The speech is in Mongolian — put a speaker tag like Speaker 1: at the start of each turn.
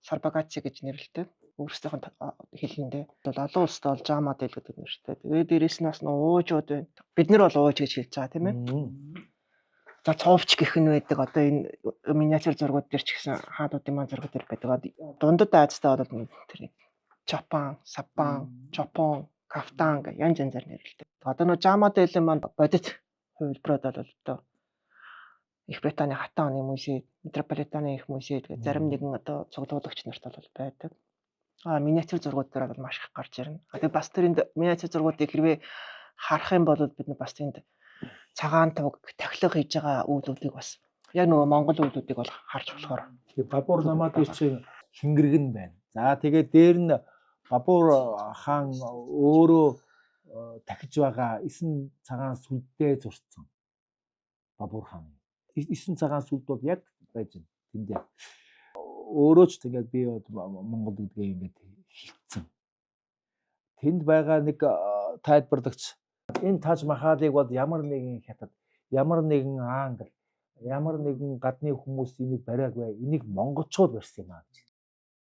Speaker 1: Сарбагаци гэж нэрлэдэг. Өөрсдийнх нь хэлэндээ. Бол олон улсад бол Жама дэл гэдэг нэртэй. Тэгээд дээрэс нь бас нөө уужууд байна. Бид нар бол ууж гэж хэлж байгаа, тийм ээ. За, цовч гэх нь байдаг. Одоо энэ миниатюр зургууд дээр ч гэсэн хаадуудын маань зургууд дээр байдаг. Дундад Азтай бол тэр Чапан, Сапан, Чопон, Кафтан гэх янз янзаар нэрлэдэг. Одоо нөө Жама дээлийн маань бодит хувилбарууд бол одоо Их Британий Хатан оны музей, Метрополитаны их музей гэх зарим нэгэн одоо цуглуулагч нарт бол байдаг. Миниатюр зургууд дээр бол маш их гарч ирнэ. Тэгээ бас тэрэнд миниатюр зургуудыг хэрвээ харах юм бол бид нар бас тэнд цагаан туг тахилга хийж байгаа үүлүүдийг, бас яг нөгөө монгол үүлүүдийг бол харж болохоор.
Speaker 2: Тэгээ Бабур намаа дээр чинь шингэрэг нь байна. За, тэгээд дээр нь Бабур хаан өөрөө тахиж байгаа 9 цагаан сүлдээ зурцсан. Бабур хаан. 9 цагаан сүлд бол яг байж байна тэндээ. Өөрөө ч тэгээд би Монгол гэдгээ ингээд хилцсэн. Тэнд байгаа нэг тайлбарлагч энэ Таж Махалыг бол ямар нэгэн хятад, ямар нэгэн англи, ямар нэгэн гадны хүмүүс энийг бариагүй. Энийг монголчууд барьсан юм аа гэж.